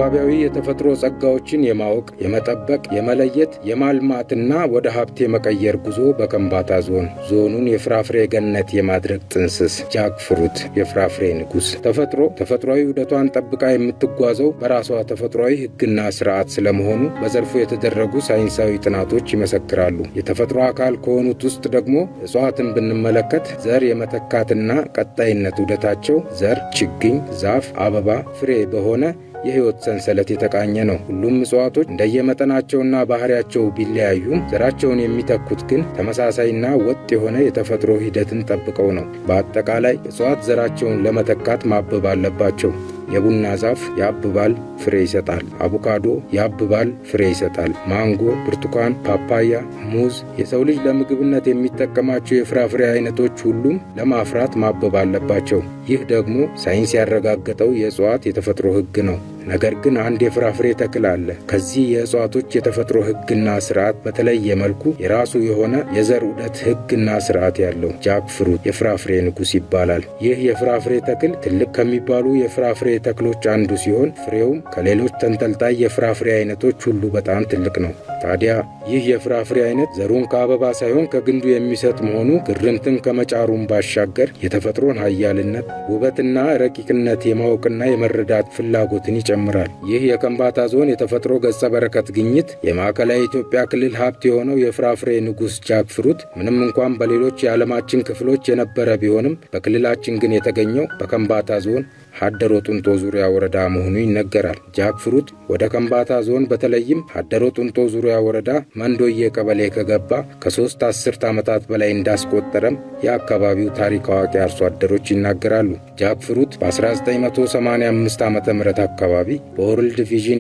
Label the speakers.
Speaker 1: አካባቢያዊ የተፈጥሮ ጸጋዎችን የማወቅ፣ የመጠበቅ፣ የመለየት፣ የማልማትና ወደ ሀብት የመቀየር ጉዞ በከምባታ ዞን ዞኑን የፍራፍሬ ገነት የማድረግ ጥንስስ። Jack fruit፣ የፍራፍሬ ንጉሥ። ተፈጥሮ ተፈጥሯዊ ዑደቷን ጠብቃ የምትጓዘው በራሷ ተፈጥሯዊ ሕግና ስርዓት ስለመሆኑ በዘርፉ የተደረጉ ሳይንሳዊ ጥናቶች ይመሰክራሉ። የተፈጥሮ አካል ከሆኑት ውስጥ ደግሞ እጽዋትን ብንመለከት ዘር የመተካትና ቀጣይነት ዑደታቸው ዘር፣ ችግኝ፣ ዛፍ፣ አበባ፣ ፍሬ በሆነ የሕይወት ሰንሰለት የተቃኘ ነው። ሁሉም እጽዋቶች እንደየመጠናቸውና ባህሪያቸው ቢለያዩም ዘራቸውን የሚተኩት ግን ተመሳሳይና ወጥ የሆነ የተፈጥሮ ሂደትን ጠብቀው ነው። በአጠቃላይ እጽዋት ዘራቸውን ለመተካት ማበብ አለባቸው። የቡና ዛፍ ያብባል፣ ፍሬ ይሰጣል። አቮካዶ ያብባል፣ ፍሬ ይሰጣል። ማንጎ፣ ብርቱካን፣ ፓፓያ፣ ሙዝ፣ የሰው ልጅ ለምግብነት የሚጠቀማቸው የፍራፍሬ አይነቶች ሁሉም ለማፍራት ማበብ አለባቸው። ይህ ደግሞ ሳይንስ ያረጋገጠው የእጽዋት የተፈጥሮ ሕግ ነው። ነገር ግን አንድ የፍራፍሬ ተክል አለ። ከዚህ የእጽዋቶች የተፈጥሮ ሕግና ስርዓት በተለየ መልኩ የራሱ የሆነ የዘር ዑደት ሕግና ስርዓት ያለው jack fruit፣ የፍራፍሬ ንጉሥ ይባላል። ይህ የፍራፍሬ ተክል ትልቅ ከሚባሉ የፍራፍሬ ተክሎች አንዱ ሲሆን ፍሬውም ከሌሎች ተንጠልጣይ የፍራፍሬ አይነቶች ሁሉ በጣም ትልቅ ነው። ታዲያ ይህ የፍራፍሬ አይነት ዘሩን ከአበባ ሳይሆን ከግንዱ የሚሰጥ መሆኑ ግርምትን ከመጫሩም ባሻገር የተፈጥሮን ኃያልነት፣ ውበትና ረቂቅነት የማወቅና የመረዳት ፍላጎትን ይጨምራል። ይህ የከምባታ ዞን የተፈጥሮ ገጸ በረከት ግኝት፣ የማዕከላዊ ኢትዮጵያ ክልል ሀብት የሆነው የፍራፍሬ ንጉሥ jack fruit ምንም እንኳን በሌሎች የዓለማችን ክፍሎች የነበረ ቢሆንም በክልላችን ግን የተገኘው በከምባታ ዞን ሀደሮ ጡንጦ ዙሪያ ወረዳ መሆኑ ይነገራል። Jack fruit ወደ ከምባታ ዞን በተለይም ሀደሮ ጡንጦ ዙሪያ ወረዳ መንዶዬ ቀበሌ ከገባ ከ3 አስርት ዓመታት በላይ እንዳስቆጠረም የአካባቢው ታሪክ አዋቂ አርሶ አደሮች ይናገራሉ። Jack fruit በ1985 ዓ ም አካባቢ በ World Vision